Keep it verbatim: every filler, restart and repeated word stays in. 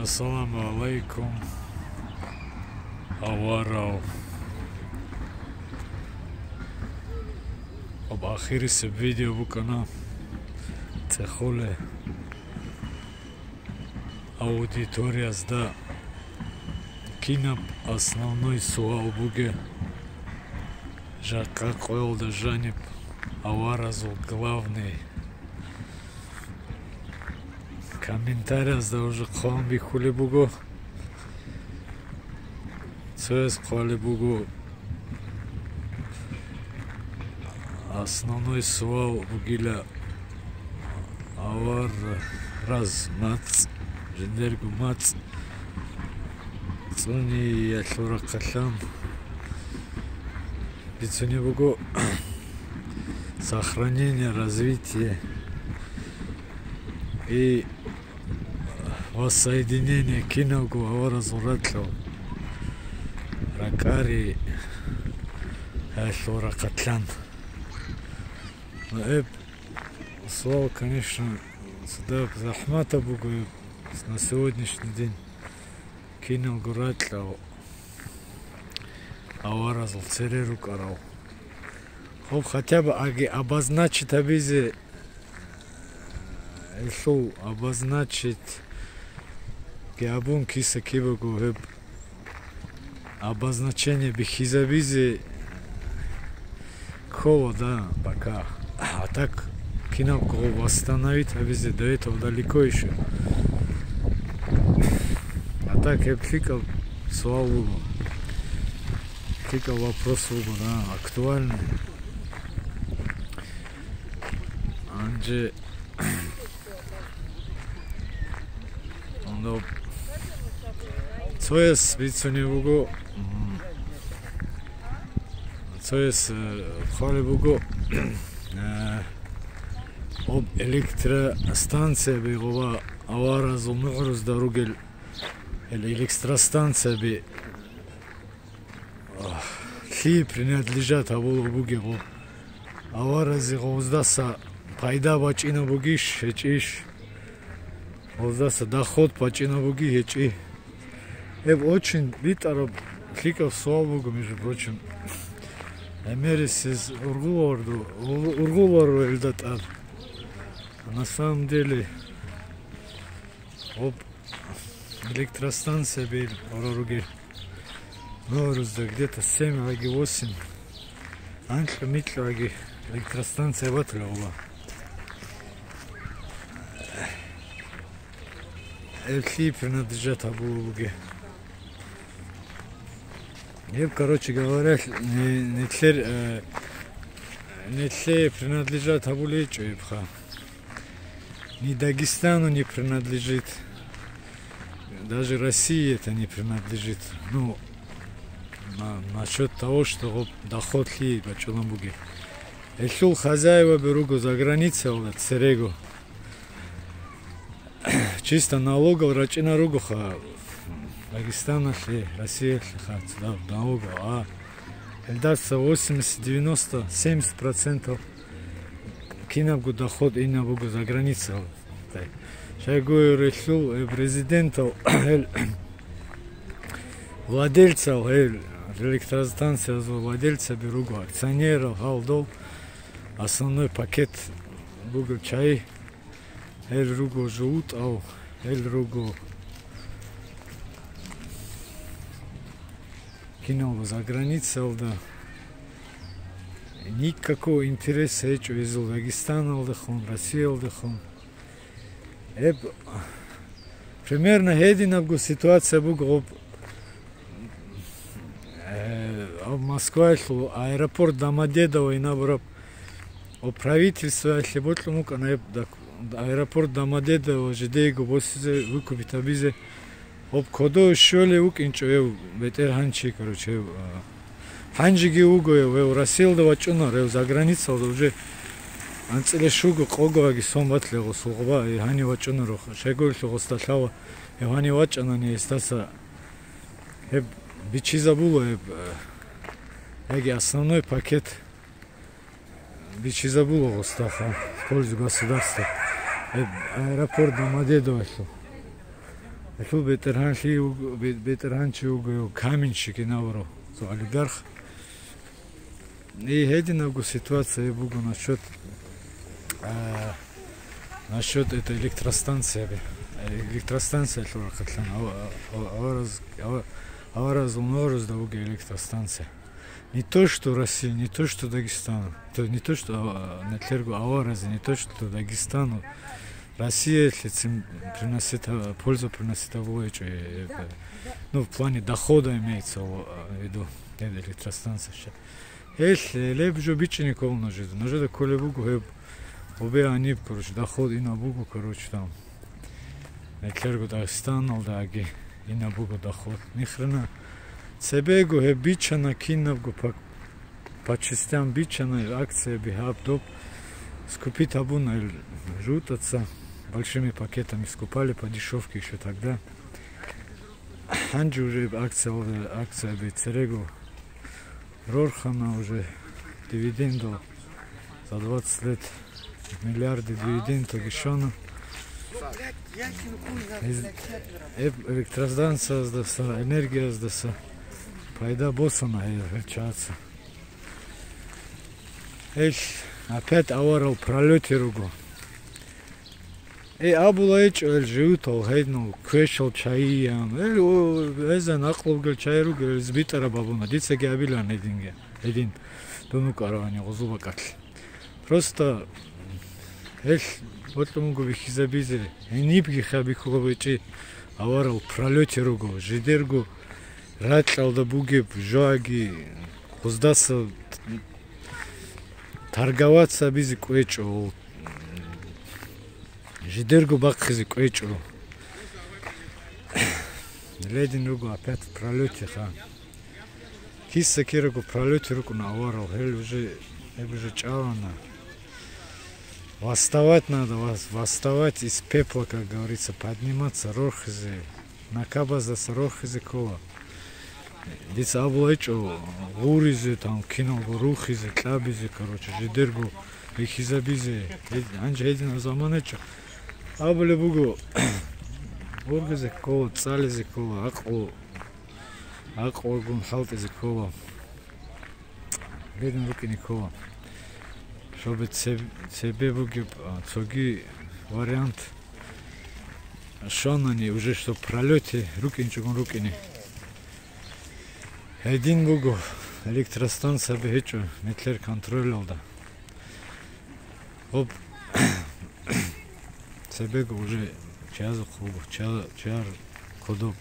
Ассаламу алейкум, аварал. Об ахирисеб видео букӀана цӀехоле аудиториязда кинаб основной суал бугеб, жакъа къоялда жаниб аваразул главный. Комментариязда уже хъван бихьулеб буго. Цояс хъвалеб буго, основной суал бугила авараз мацӀ, жиндирго мацӀ цӀуниялъул рахъалъан бицунеб буго сохранение, развитие и воссоединение киналго аваразул ракьал, ракӀари гьелъул рахъалъан. Но эб суал, конечно, цадахъ захӀматаб буго эб на сегодняшний день киналго ракьал аваразул цере рукӀарал. Хоб, хотя бы аги обозначить гьабизе, гьелъул обозначить гьабун киса-кибего гьеб обозначение бихьизабизе ккола, да, пока. А так кинабго восстановить гьабизе до этого далеко ещё. А так гьеб лъикӀаб суал буго. ЛъикӀаб вопрос буго, да, актуальный. Анже, ну, цояс бицунеб буго, м, цояс, э, хъвалеб буго, э, об электростанцияби гъоба аваразул мугӀрузда ругел эл электростанцияби лъие принадлежат гьабулеб бугеб? Аваразе гъоздаса пайда бачӀинаб бугищ, гьечӀищ? Гъоздаса доход бачӀинаб буги, гьечӀи? Гьеб очень битӀараб лъикӀаб суал буго, между прочим. ГӀемерисез ургъуларо, ургъуларо гьелда тӀад. На самом деле, гъоб электростанция бел ора ругел. Нагьрузда где-то семь аги восемь, анкьа-микьа аги электростанция батула гъоба. Гьеб лъие принадлежат гьабулеб бугеб? Гьеб, короче говоря, не-, нилъер, э, нилъее принадлежат гьабулеб гьечӀо гьебха. Ни Дагестану не принадлежит, даже России это не принадлежит. Ну, на-, насчёт того, что гъоб доход лъие бачӀунеб бугеб. Гьелъул хозяеваби руго заграницаялда церего. Чисто налогал рачӀина ругоха Дагестаналъе, Россиялъеха цо налогал, а гьелдаса восемьдесят, девяносто, семьдесят процентов кинабго доход инаб буго заграницаялда. Щайгурелъул гьеб резидентал, гьел владельцал, гьел электростанциязул владельцаби руго, акционерал, гьалдол основной пакет буго чай. Гьел руго жугьутӀал, гьел руго киналго заграницаялда. Никакого интереса гьечӀо гьезул Дагестаналдехун, Россиялдехун. Гьеб, примерно гьединабго ситуация буго гъоб, э, гьаб Москваялъул аэропорт Домодедово инабураб. Гьаб правительствоялъе бокьун букӀана гьеб дак-, аэропорт Домодедово жидеего босизе, выкупить гьабизе. Гьаб кодове щолев вукӀинчӀо гьев бетӀергьанчи, короче, гьев, а, гьанжеги вуго гьев, гьев Россиялда вачӀуна, гьев заграницалда уже анцӀила щуго къого аги сон батле гъосул гъоба, гьанив вачӀунаро, щайгурелъул гъосда лъала, гьев гьанив вачӀанани гьесдаса гьеб бичизабула гьеб, а, яги основной пакет. Бичизабула гъостаха в пользу государства. Э, аэропорт Домодедовалъул. Гьелъул бетӀергьанлъи вуго, бе-, бетӀергьанчи вуго каменщик инабурав цо олигарх. И гьединабго ситуация буго насчет, а, насчет это электростанцияби. Электростанциялъул рахъалъан ава-, ава-, авараз-, ава-, аваразул нугӀрузда вуго электростанция. Не то, что Россия, не то, что Дагестан, то, не то, что, а, нилъерго аваразе, не то, что Дагестану, Россиялъецин приносит, а, польза приносит гьечӀо, э, э, ну, в плане дохода имеется в, а, в виду, э, электростанция ща. Гьелъ, э, леб жо бичӀчӀине ккола нужеда. Нужеда кколеб буго гьеб, гьобе гьаниб, короче, доход инаб буго, короче, там. Нилъерго Дагъистаналдаги инаб буго доход. Нихрена цебего гьеб бичана кинабго по, по частям бичана, акцияби гьаб доб скупить гьабуна ил жутаца, большими пакетами скупали по дешевке ещё тогда. Гьанже уже акция, акцияби церего рорхана уже дивидендал за двадцать лет миллиарды дивидендалги щвана. Гьез-, эб-, электростанцияздаса, энергияздаса пайда босана гьел, гьел чагӀаца. Гьел опять аварал пролёте руго. Э, абула гьечӀо гьел живутал, гьединал квешал чайиян. Гьел, о, гьезан акълубгал чай ругел, гьез битӀараб абуна. Дицаги абилан гьединги. Гьедин дун вукӀаравани гъузул бакӀалъ. Просто гьел бокьун буго бихьизабизе. Гьенибги хабихьула бечӀи аварал пролёте руго. Жидерго ракьалда бугеб жоги гъуздаса торговаться абизе кӀвечӀо. Жидерго бахъизе кӀвечӀо. Ледин руго опять в пролёте ха. Киса кирого пролёте рукӀуна аварал, гьел уже, гьеб уже чӀалана. Восставать надо, вос-, восставать из пепла, как говорится, подниматься, рорхизе. Накабаздаса рорхизе ккола. Дица абулайчӀо, гъуризе, там, киналго рухизе, кьабизе, короче, жидерго бихьизабизе. Гьед-, гьанже гьединаб заман гьечӀо. Абулеб буго, гъургизе ккола, цӀализе ккола, гӀакълу, гӀакълугун хӀалтӀизе ккола. Гьедин рукӀине ккола. Шобе цеб-, цебе бугеб, а, цоги вариант. Щванани уже, чтоб пролёте рукӀинчӀогун рукӀине. Гьедин буго, электростанцияби гьечӀо метлер контролялда. Гъоб цебего уже чиязухъ буго, чия-, чияр кодоб.